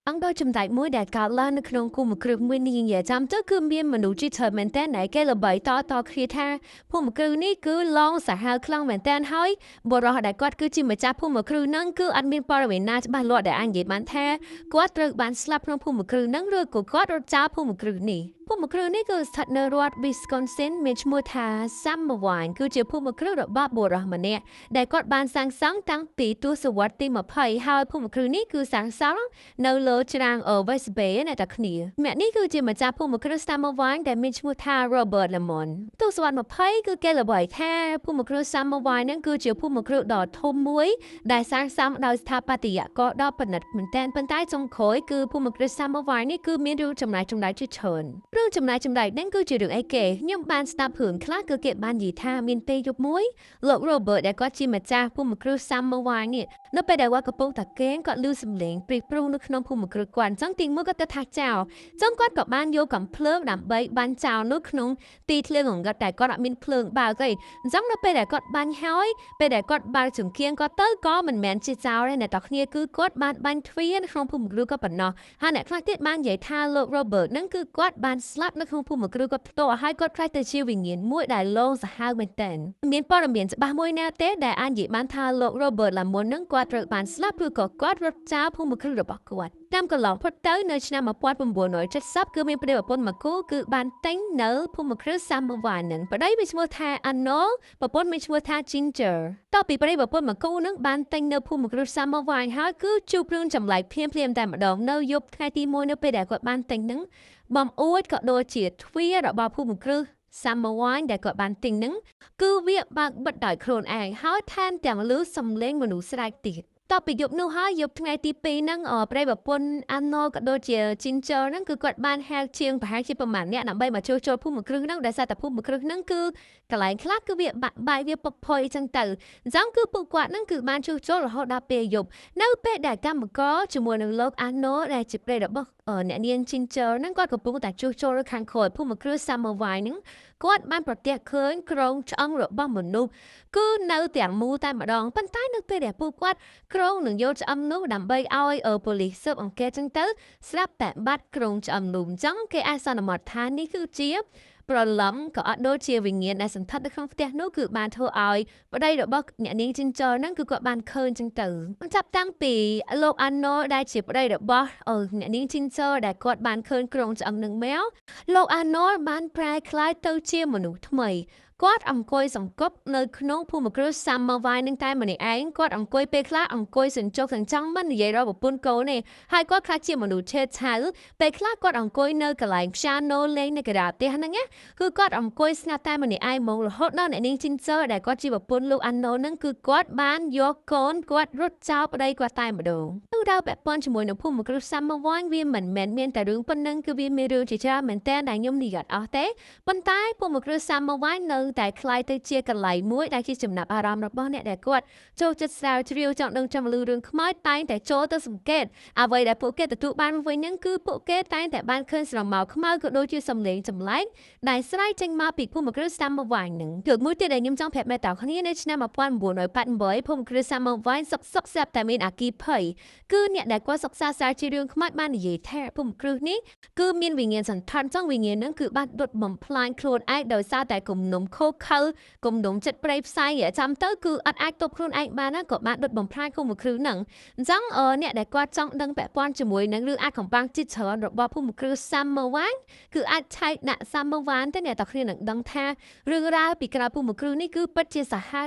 អង្គដ៏ចម្លែកមួយដែលកើតឡើងនៅក្នុងភូមិគ្រឹះមួយនេះនិយាយចាំទៅគឺមានមនុស្សជាច្រើនមែនតើដែលគេល្បីតតគ្នាថាភូមិគ្រឹះនេះគឺឡងសាហាវខ្លាំងមែនតើហើយបុរសដែលគាត់គឺជាម្ចាស់ភូមិគ្រឹះហ្នឹងគឺអត់មានព័ត៌មានណាច្បាស់លាស់ដែលអាចនិយាយបានថាគាត់ត្រូវបានស្លាប់ក្នុងភូមិគ្រឹះហ្នឹងឬក៏គាត់រត់ចោលភូមិគ្រឹះនេះភូមិគ្រឹះនេះគឺស្ថិតនៅរដ្ឋ Wisconsin មានឈ្មោះថា Summerwine គឺជាភូមិគ្រឹះរបស់បុរសម្នាក់ដែលគាត់បានសាងសង់តាំងពីទសវត្សរ៍ទី20ហើយភូមិគ្រឹះនេះគឺសាងសង់នៅលើច្រាំង West Bay អ្នកតាគ្នាម្នាក់នេះគឺជាម្ចាស់ភូមិគ្រឹះ Summerwine ដែលមានឈ្មោះថា Robert Lemon ទសវត្សរ៍20គឺគេល្បីថាភូមិគ្រឹះ Summerwine ហ្នឹងគឺជាភូមិគ្រឹះដ៏ធំមួយដែលសាងសង់ដោយស្ថាបត្យករដ៏ប្រណិតមែនទែនប៉ុន្តែចុងក្រោយគឺភូមិគ្រឹះ Summerwine នេះគឺមានរឿងចម្លែកចម្លែកជាច្រើនរឿងចម្លែកចម្លែកហ្នឹងគឺជារឿងអីគេខ្ញុំបានស្ដាប់រឿងខ្លះគឺគេបាននិយាយថាមានពេលយប់មួយលោក Robert ដែលគាត់ជាម្ចាស់ភូមិគ្រឹះ Summerwine នេះនៅពេលដែលគាត់កំពុងតែគេងគាត់ឮសំឡេងព្រីព្រុសនៅក្នុងភូមិគ្រឹះគាត់អញ្ចឹងទីមួយគាត់ទៅថាចោលអញ្ចឹងគាត់ក៏បានយកកំភ្លើងដើម្បីបាញ់ចោលនៅក្នុងទីធ្លាងងឹតតែគាត់អត់មានភ្លើងបើកទេអញ្ចឹងនៅពេលដែលគាត់បាញ់ហើយពេលដែលគាត់បើកចង្គៀងគាត់ទៅក៏មិនមែនជាចោលទេអ្នកទាំងគ្នាគឺគាត់បានបាញ់ទ្វារនៅក្នុងភូមិគ្រឹះគាត់ប៉ុណ្ណោះហើយអ្នកខ្លះទៀតបាននិយាយថាលោក Robert ហ្នឹងគឺគាត់បានស្លាប់នៅក្នុងភូមិគ្រឹះគាត់ផ្ទាល់ហើយគាត់ខ្លាចទៅជាវិញ្ញាណមួយដែលលងសាហាវមែនទែនមានព័ត៌មានច្បាស់មួយណាទេដែលអាចនិយាយបានថាលោក Robert Lamont ហ្នឹងគាត់ត្រូវបានស្លាប់ឬក៏គាត់រត់ចោលភូមិគ្រឹះរបស់គាត់តាមកន្លងផុតទៅនៅឆ្នាំ1970គឺមានប្តីប្រពន្ធមួយគូគឺបានទិញនៅភូមិគ្រឹះ Summerwine ហ្នឹងប្តីមានឈ្មោះថា Arnold ប្រពន្ធមានឈ្មោះថា Ginger តទៅពីប្តីប្រពន្ធមួយគូហ្នឹងបានទិញនៅភូមិគ្រឹះ Summerwine ហើយគឺជួបរឿងចម្លែកភ្លាមៗតែម្ដងនៅយប់ថ្ងៃទី1នៅពេលដែលគាត់បានទិញហ្នឹងបំអួចក៏ដូចជាទ្វាររបស់ភូមិគ្រឹះ Summerwine ដែលគាត់បានទិញហ្នឹងគឺវាបើកបិទដោយខ្លួនឯងហើយថែមទាំងឮសំឡេងមនុស្សស្រែកទៀតតទៅពីយប់នោះហើយយប់ថ្ងៃទី2ហ្នឹងប្តីប្រពន្ធអាណូក៏ដូចជា Ginger ហ្នឹងគឺគាត់បានហៅជាងប្រហែលជាប្រហែលអ្នកដើម្បីមកជួសជុលភូមិគ្រឹះហ្នឹងដោយសារតែភូមិគ្រឹះហ្នឹងគឺកន្លែងខ្លះគឺវាបាក់បែកវាពុកផុយអញ្ចឹងទៅអញ្ចឹងគឺពួកគាត់ហ្នឹងគឺបានជួសជុលរហូតដល់ពេលយប់នៅពេលដែលកម្មករជាមួយនឹងលោកអាណូដែលជាប្តីរបស់អ្នកនាង Ginger ហ្នឹងគាត់កំពុងតែជួសជុលនៅខាងក្រោយភូមិគ្រឹះ Summerwine ហ្នឹងគាត់បានប្រទះឃើញក្រុងឆ្អឹងរបស់មនុស្សគឺនៅទាំងមូលតែម្ដងប៉ុន្តែនៅពេលដែលពួកគាត់ក្រុងនឹងយកឆ្អឹងនោះដើម្បីឲ្យប៉ូលីសស៊ើបអង្កេតចឹងទៅស្រាប់តែបាត់ក្រុងឆ្អឹងនោះអញ្ចឹងគេអាចសន្មតថានេះគឺជាប្រឡំក៏អត់ដូចជាវិញ្ញាណដែលសន្ធិដ្ឋនៅក្នុងផ្ទះនោះគឺបានធ្វើឲ្យប្តីរបស់អ្នកនាង Ginger ហ្នឹងគឺគាត់បានឃើញចឹងទៅចាប់តាំងពីលោក Arnold ដែលជាប្តីរបស់អ្នកនាង Ginger ដែលគាត់បានឃើញក្រុងឆ្អឹងនឹងមកលោក Arnold បានប្រែក្លាយទៅជាមនុស្សថ្មីគាត់អង្គុយសង្កប់នៅក្នុងភូមិគ្រឹះ Summerwine នឹងតែម្នាក់ឯងគាត់អង្គុយពេលខ្លះអង្គុយសញ្ចុកសញ្ចង់មិននិយាយរកប្រពន្ធកូនទេហើយគាត់ខ្លះជាមនុស្សឆេតឆៅពេលខ្លះគាត់អង្គុយនៅកន្លែង piano លេងនៅកណ្ដាលផ្ទះហ្នឹងណាគឺគាត់អង្គុយស្ងាត់តែម្នាក់ឯងហ្មងរហូតដល់អ្នកនាង Ginger ដែលគាត់ជាប្រពន្ធលោក Arnold ហ្នឹងគឺគាត់បានយកកូនគាត់រត់ចោលប្តីគាត់តែម្ដងទៅដល់ពាក់ព័ន្ធជាមួយនឹងភូមិគ្រឹះ Summerwine វាមិនមែនមានតែរឿងប៉ុណ្ណឹងគឺវាមានរឿងជាច្រើនមែនតើដែលខ្ញុំនិយាយអត់អស់ទេប៉ុន្តែភូមិគ្រឹះ Summerwine នៅតែក្លាយទៅជាកន្លែងមួយដែលជាចំណាប់អារម្មណ៍របស់អ្នកដែលគាត់ចូលចិត្តស្រាវជ្រាវចង់ដឹងចង់ឮរឿងខ្មោចតែងតែចូលទៅសង្កេតអ្វីដែលពួកគេទទួលបានវិញហ្នឹងគឺពួកគេតែងតែបានឃើញស្រមោលខ្មៅក៏ដូចជាសំឡេងចម្លែកដែលស្រែកចេញមកពីភូមិគ្រឹះ Summerwine ហ្នឹងគឺមួយទៀតដែលខ្ញុំចង់ប្រាប់មេតគ្នានៅឆ្នាំ1988ភូមិគ្រឹះ Summerwine សុកសុកស្រាប់តែមានអគិភ័យគឺអ្នកដែលគាត់សិក្សាស្រាវជ្រាវរឿងខ្មោចបាននិយាយថាភូមិគ្រឹះនេះគឺមានវិញ្ញាណសន្តានចង់វិញ្ញាណហ្នឹងគឺបានដុតបំផ្លាញខ្លួនឯងដោយសារតែគំនុំខូខើគំនុំចិត្តប្រៃផ្សាយចាំទៅគឺអត់អាចទប់ខ្លួនឯងបានណាក៏បានដុតបំផ្លាញភូមិគ្រឹះហ្នឹងអញ្ចឹងអ្នកដែលគាត់ចង់ដឹងពាក់ព័ន្ធជាមួយនឹងរឿងអាចកំបាំងចិត្តច្រើនរបស់ភូមិគ្រឹះ Summerwine គឺអាចឆែកដាក់ Summerwine ទៅអ្នកទាំងគ្នានឹងដឹងថារឿងរ៉ាវពីក្រៅភូមិគ្រឹះនេះគឺពិតជាសាហាវ